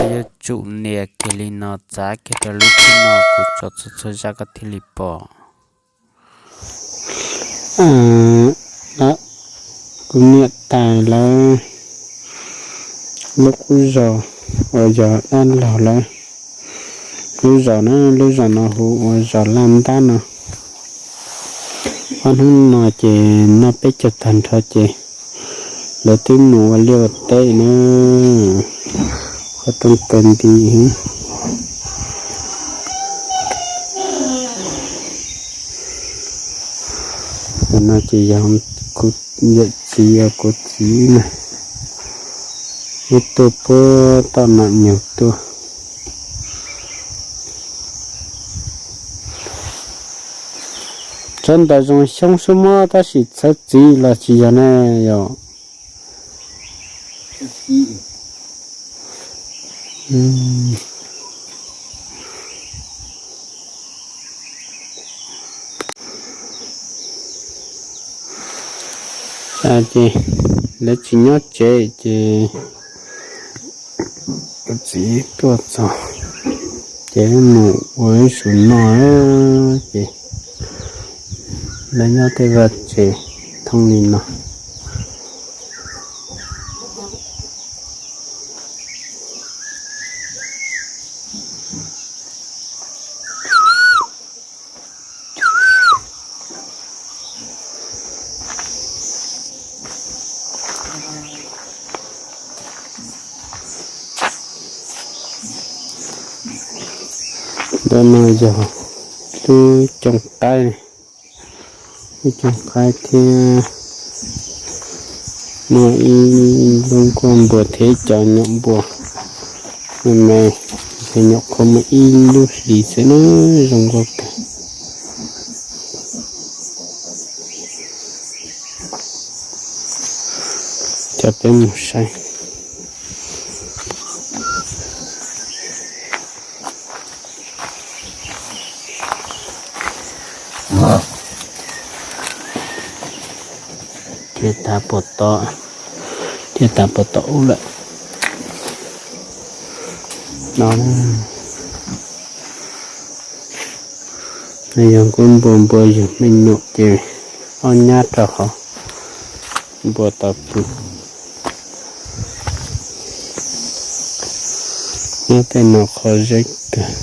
Yuav tsum nias kiag li no, txav kiag rau lub tsheb no, kuv tso txhua txhua zaj koj thiaj li pom. Kuv niam tais lawv lub qub zos uas yog dab laug lawv lub zos na, lub zos no hu ua zos Laj Ntab no. Ob hnub no ces noj peb caug tag nrho ces lawv twb mus ua liaj ua teb na, qhov rooj kaw nti. Tus no ces yog kuv yawm txiv, yog kuv txiv na, wb tuaj puag tom Nam Nyug tuaj. Tsob ntawd zoo xyoob xwb muab tab sis txhawv txiv los tsis yog ne yom. Ces lawv tsis nyob tsev ces kuv txiv tuaj txog ces mus ua ib su no ces lawv nyob tej vaj tsev thoob li no. Ntawm no yog lub cooj qaib, lub cooj qaib thiab muaj ib lub nkuaj npua thiab cov nyuam npua me me, nyuam qhuav muaj ib lub hlis xwb na, zoo nkauj kawg. Coj peb mus saib. Ces tav puas tod, ces tav puas tod ub lawm. No, yog nkuaj npua, npua yug me nyuam ces ob nyab rau hauv, npua tau pw. Nyob tej no qhov zeb kawg.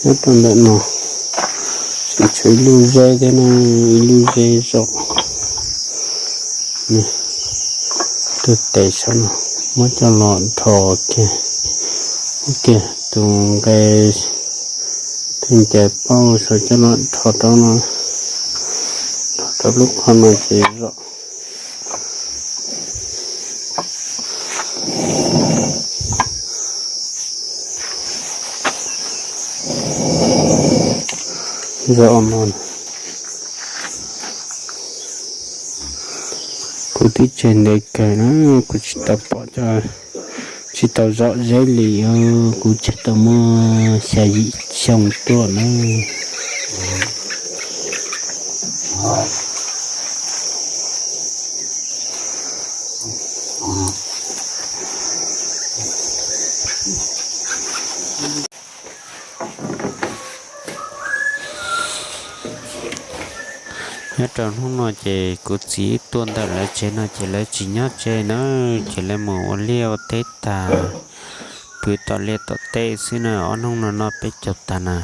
Nyob rau ntawm no tseem tshuav ib lub zeb thiab na, ib lub zeb zom. Tus tes saum no muab coj los dhos kiag, kiag tus nqe, tus ncaws pauj saum coj los dhos rau no, dhos rau lub qhov no ces zom. Zom no, kuv twb tseg ntev kawg na, kuv tsis tau pom, tsis tau zom zeb li, kuv tseg tau muaj xya yim xyoo tuaj na. Nyob rau hnub no ces kuv txiv tuaj ntawm lawv tsev no ces lawv tsis nyob tsev na, ces lawv mus ua liaj ua teb tag, pw tom liaj tom teb xwb na, ob hnub no noj peb caug tag na.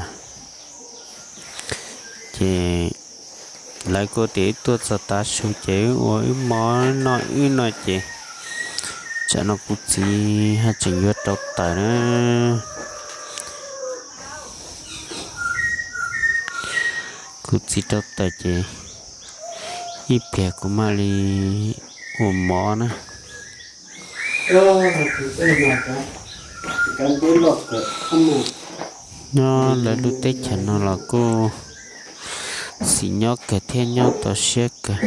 Ces lawv kuj tias wb tuaj txog tav su ces wb ua wb mov noj wb no ces tsam no kuv txiv haj tseem yuav rau tawm na. Kuv txiv rau tawm ces ib pliag kuv mam li ua mov na. Nyob lawv lub teb chaws no los kuj xis nyob kawg thiab nyob tau siab kawg.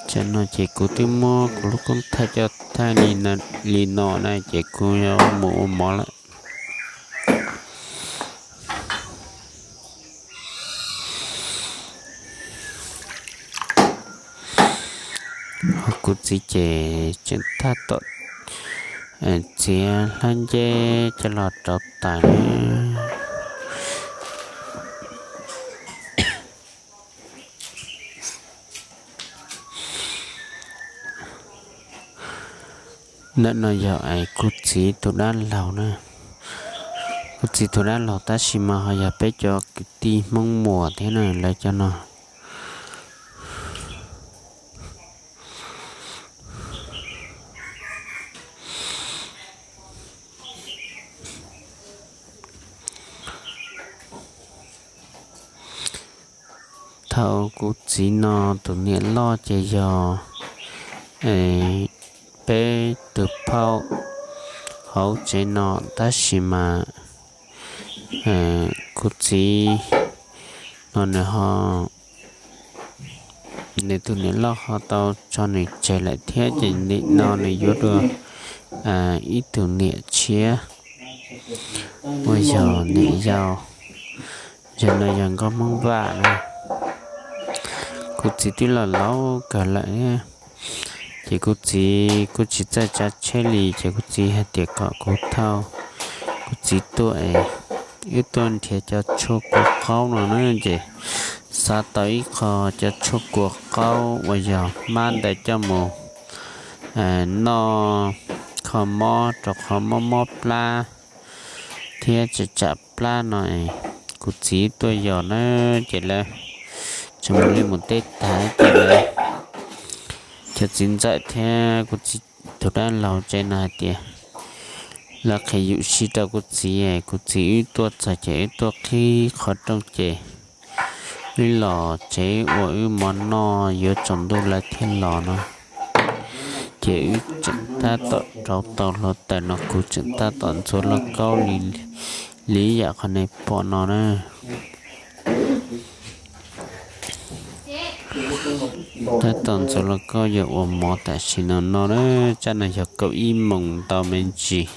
Tsam no ces kuv twb muab kuv lub koob thaij coj thaij li no na ces kuv yuav mus ua mov lawm. kuv txiv ces tseem tab tom txiav hlab nceb coj los rauv taws. Ntawm no yog es kuv txiv tus dab laug na. Kuv txiv tus dab laug tab sis mas ho yog peb cov kwv tij Hmoob Muas thiab na, lawv cov no. Thaum kuv txiv no tus niam loj ces yog peb tus phauj hauv tsev no, tab sis mas kuv txiv no nws ho, nws tus niam loj ho tau tso nws tseg lawm thiab, ces nim no nws yuav dua ib tug niam tshiab uas yog niam yau, yog no yog nkauj Hmoob Vaj na. Kuv txiv twb los laus kawg lawm, ces kuv txiv kuj tsis txawj tsav tsheb li, ces kuv txiv hais tias kom kuv thauj kuv txiv tuaj es wb tuaj nrhiav cov tshuaj kua qaub no na. Ces xav tau ib qho cov tshuaj kua qaub uas yog hmab ntawd coj mus noj kho mob rau qhov mob mob plab thiab tsam tsam plab no, kuv txiv tuaj yos na. Ces lawv tseem mus li mus teb tag ces lawv, cov txiv ntxawm thiab kuv txiv tus dab laug tsev no hais tias lawv qhia yum si rau kuv txiv, kuv txiv wb tuaj txog ces wb tuaj qhib qhov rooj ces wb los tsev ua wb mov noj yuav tsaus ntuj lawv thiaj los no. Ces wb tseem tab tom rauv tau hluav taws no, kuv tseem tab tom ntxuav lauj kaub li, li yam qhov nej pom no na. Tab tom ntxuav lauj kaub yuav ua mov tam sim no no na. Tsam no yog kaum ib moos ntau me ntsis.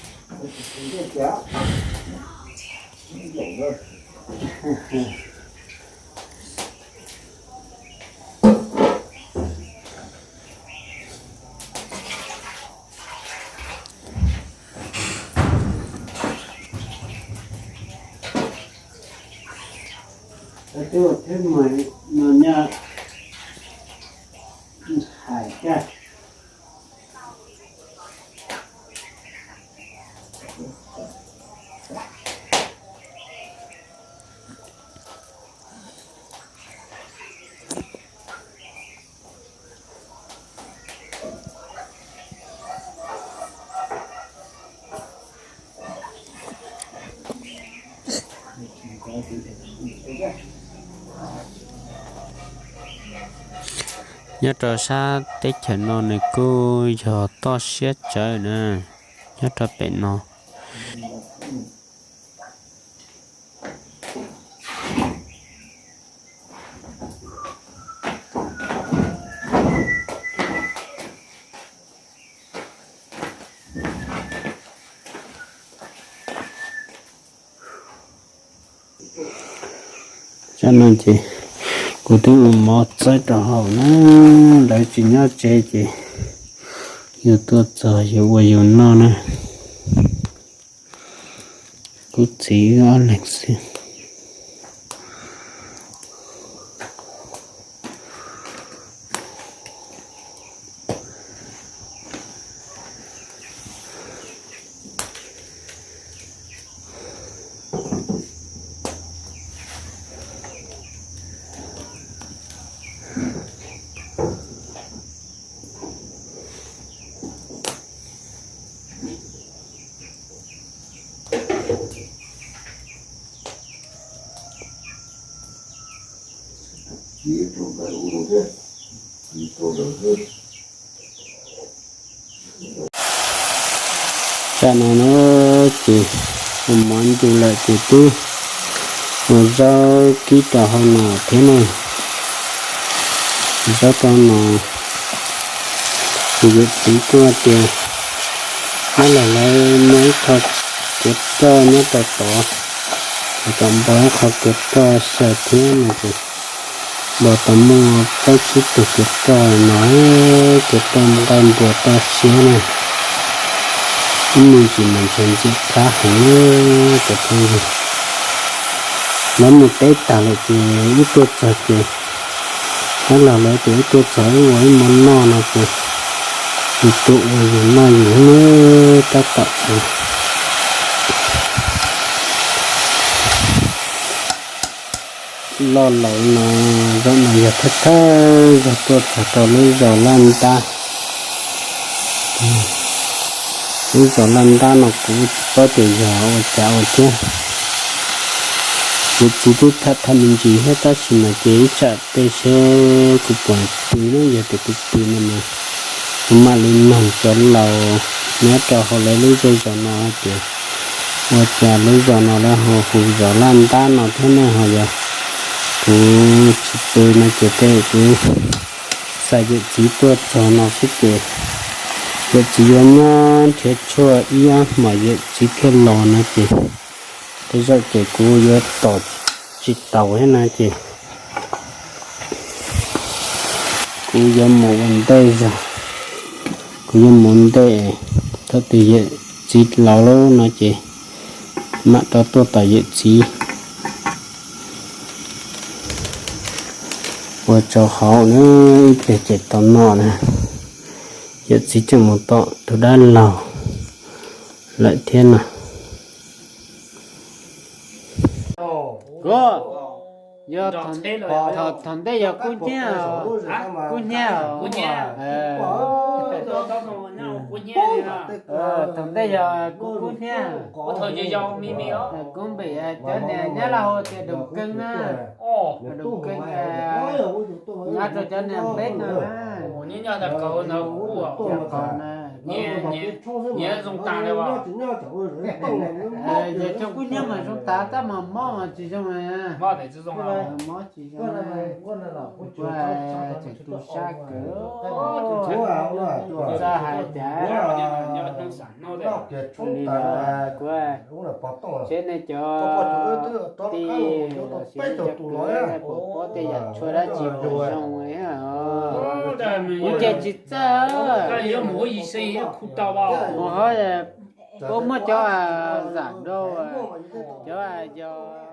Nyob rau sab teb chaws no nws kuj yog toj siab tsawv na, nyob rau pem no. Tsam no ces kuv twb ua mov txawb rau hauv na, lawv tsis nyob tsev ces yus tuaj txog yus ua yus noj na. Kuv txiv wb ob leeg xwb. Tsam no na ces ua mov ncus lawm ces twb ua zaub kib rau hauv no thiab na. Zaub rau no, kuv yawm txiv kuj hais tias nyob los lawv muaj ib qho kev roj nyob rau tod, es kom npog ib qho kev roj xyaw thiab no ces Los tau muaj plaub tsib tug kev roj no, kev roj nqaij npua roj siab na, ib me ntsis mas ntshav ntxim qab heev cov phooj ywg. Lawv mus teb tag lawm ces wb tuaj txog ces, dab laug lawv tias wb tuaj txog wb ua ib hmo noj no ces, yus tuaj ua yus noj yus tab tom loj laus no. Zaum no yog thawj thawj zaug tuaj txog rau lub zos Laj Ntab. Lub zos Laj Ntab no kuv tsis paub tias yog ua cas ua thiab. Yawm txiv twb tham tham me ntsis thiab tab sis mas ces ib tsam tej seb kuv puas pw na, yog tias kuv pw no mas kuv mam li noog cov laus nyob rau hauv lawv lub zej zos no hais tias ua cas lub zos no lawv ho hu zos Laj Ntab no thiab ne, ho yog kuv tsis pw no ces tej kuv xa yawm txiv tuaj txog no xwb ces yawm txiv yuav nyob nrhiav tshuaj ib ob hmos yawm txiv thiaj los no ces tej zaum ces kuv yuav tos tsis taus thiab no ces kuv yuav mus ua ntej zog, kuv yuav mus ntej, thaum twg yawm txiv los lawm no ces mam rov tuaj tos yawm txiv ua tsau hauv na, ib pliag ces tau noj na. Yawm txiv tseem mus tom tus dab laug lawm thiab no. Yog thaum ntej yog kub hnyiab, kub hnyiab. Thaum ntej yog kub, kub hnyiab. Kub npem cov niag nyab laj hu tias doom keeb na. Doom keeb, nyab rau cov niag npeb no na. Yog qhov na, yog cov kub hnyiab mas zoo tas, tab mas mob mas tsis zoo na. Mob tsis zoo, tseem tu sab kawg. Txawj hais tias li no kuv seb nej cov tij los sis nej cov kwv puas paub tej yam tshuaj dab tsi uas zoo. Kuv ces tsis txawj. Mus ho puas muaj cov zam rau, cov yog